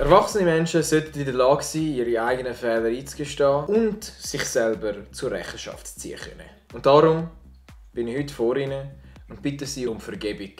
Erwachsene Menschen sollten in der Lage sein, ihre eigenen Fehler einzugestehen und sich selber zur Rechenschaft zu ziehen können. Und darum bin ich heute vor Ihnen und bitte Sie um Vergebung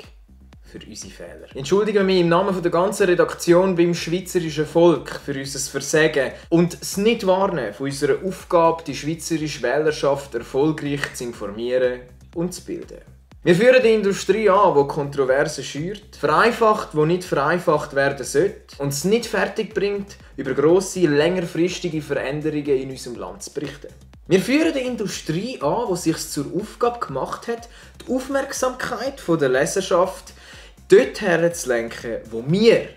für unsere Fehler. Ich entschuldige mich im Namen der ganzen Redaktion beim schweizerischen Volk für unser Versagen und das Nicht-Wahrnehmen von unserer Aufgabe, die schweizerische Wählerschaft erfolgreich zu informieren und zu bilden. Wir führen die Industrie an, die Kontroversen schürt, vereinfacht, wo nicht vereinfacht werden sollte und es nicht fertig bringt, über grosse, längerfristige Veränderungen in unserem Land zu berichten. Wir führen die Industrie an, die sich zur Aufgabe gemacht hat, die Aufmerksamkeit der Leserschaft dorthin zu lenken, wo wir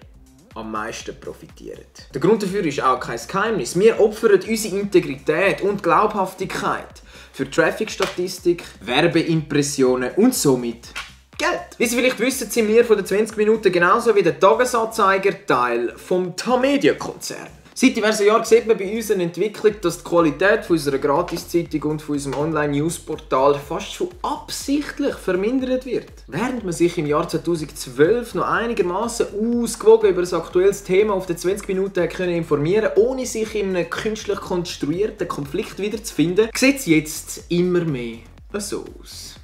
am meisten profitieren. Der Grund dafür ist auch kein Geheimnis. Wir opfern unsere Integrität und Glaubhaftigkeit für Traffic-Statistik, Werbeimpressionen und somit Geld. Wie Sie vielleicht wissen, sind wir von den 20 Minuten genauso wie der Tagesanzeiger Teil vom Tamedia-Konzern. Seit diversen Jahren sieht man bei uns eine Entwicklung, dass die Qualität unserer Gratiszeitung und von unserem Online-News-Portal fast schon absichtlich vermindert wird. Während man sich im Jahr 2012 noch einigermaßen ausgewogen über ein aktuelles Thema auf den 20 Minuten informieren konnte, ohne sich in einem künstlich konstruierten Konflikt wiederzufinden, sieht es jetzt immer mehr so aus.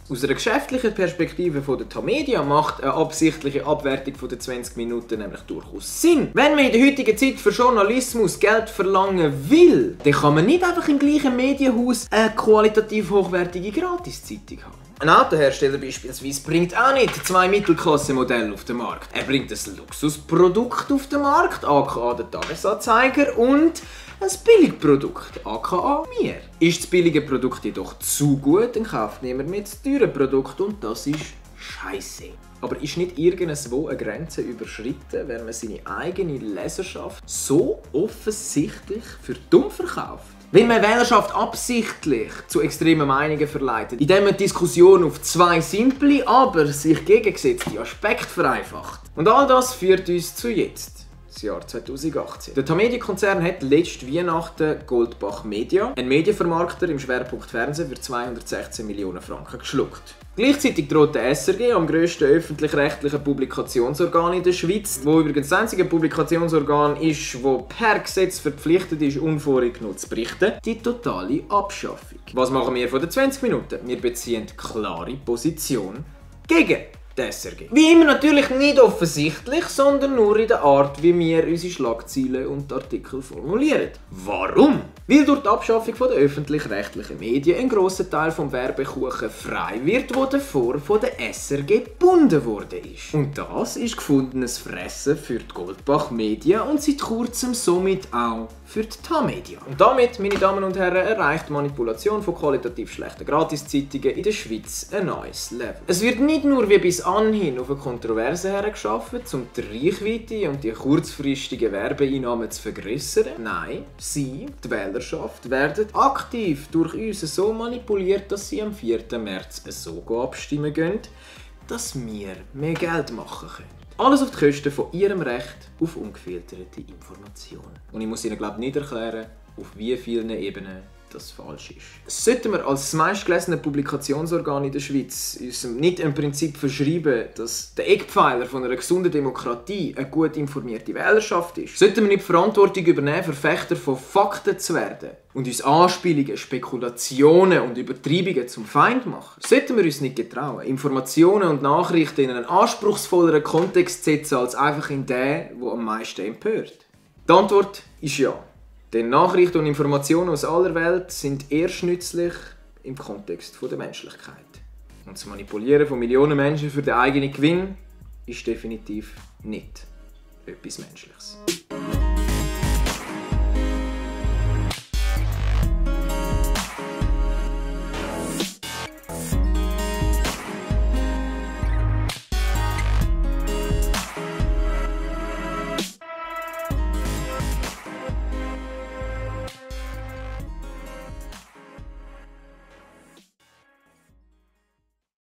Aus einer geschäftlichen Perspektive von der Tamedia macht eine absichtliche Abwertung von den 20 Minuten nämlich durchaus Sinn. Wenn man in der heutigen Zeit für Journalismus Geld verlangen will, dann kann man nicht einfach im gleichen Medienhaus eine qualitativ hochwertige Gratiszeitung haben. Ein Autohersteller beispielsweise bringt auch nicht 2 Mittelklasse-Modelle auf den Markt. Er bringt ein Luxusprodukt auf den Markt, aka den Tagesanzeiger, und ein Billigprodukt, aka mir. Ist das billige Produkt jedoch zu gut, dann kauft niemand mehr das teure Produkt und das ist Scheisse. Aber ist nicht irgendwo eine Grenze überschritten, wenn man seine eigene Leserschaft so offensichtlich für dumm verkauft? Wenn man Wählerschaft absichtlich zu extremen Meinungen verleitet, indem man die Diskussion auf 2 simple, aber sich gegengesetzte Aspekte vereinfacht. Und all das führt uns zu jetzt. Das Jahr 2018. Der Tamedia-Konzern hat letzte Weihnachten Goldbach Media, einen Medienvermarkter im Schwerpunkt Fernsehen, für 216 Millionen Franken geschluckt. Gleichzeitig droht der SRG, am grössten öffentlich-rechtlichen Publikationsorgan in der Schweiz, wo übrigens das einzige Publikationsorgan ist, das per Gesetz verpflichtet ist, unvoreingenommen zu berichten, die totale Abschaffung. Was machen wir von den 20 Minuten? Wir beziehen klare Position gegen die SRG. Wie immer natürlich nicht offensichtlich, sondern nur in der Art, wie wir unsere Schlagzeilen und Artikel formulieren. Warum? Weil durch die Abschaffung der öffentlich-rechtlichen Medien ein grosser Teil vom Werbekuchen frei wird, der davor von der SRG gebunden worden ist. Und das ist gefundenes Fressen für die Goldbach Media und seit kurzem somit auch für die Tamedia. Und damit, meine Damen und Herren, erreicht die Manipulation von qualitativ schlechten Gratiszeitungen in der Schweiz ein neues Level. Es wird nicht nur wie bis anhin auf eine Kontroverse hergeschafft, um die Reichweite und die kurzfristigen Werbeeinnahmen zu vergrössern. Nein, sie, die Wählerschaft, werden aktiv durch uns so manipuliert, dass sie am 4. März so abstimmen gehen, dass wir mehr Geld machen können. Alles auf die Kosten von ihrem Recht auf ungefilterte Informationen. Und ich muss Ihnen, glaube ich, nicht erklären, auf wie vielen Ebenen das falsch ist. Sollten wir als meistgelesene Publikationsorgan in der Schweiz uns nicht im Prinzip verschreiben, dass der Eckpfeiler von einer gesunden Demokratie eine gut informierte Wählerschaft ist, sollten wir nicht die Verantwortung übernehmen, Verfechter von Fakten zu werden und uns Anspielungen, Spekulationen und Übertreibungen zum Feind machen, sollten wir uns nicht getrauen, Informationen und Nachrichten in einen anspruchsvolleren Kontext zu setzen, als einfach in den, der am meisten empört. Die Antwort ist ja. Denn Nachrichten und Informationen aus aller Welt sind erst nützlich im Kontext der Menschlichkeit. Und das Manipulieren von Millionen Menschen für den eigenen Gewinn ist definitiv nicht etwas Menschliches.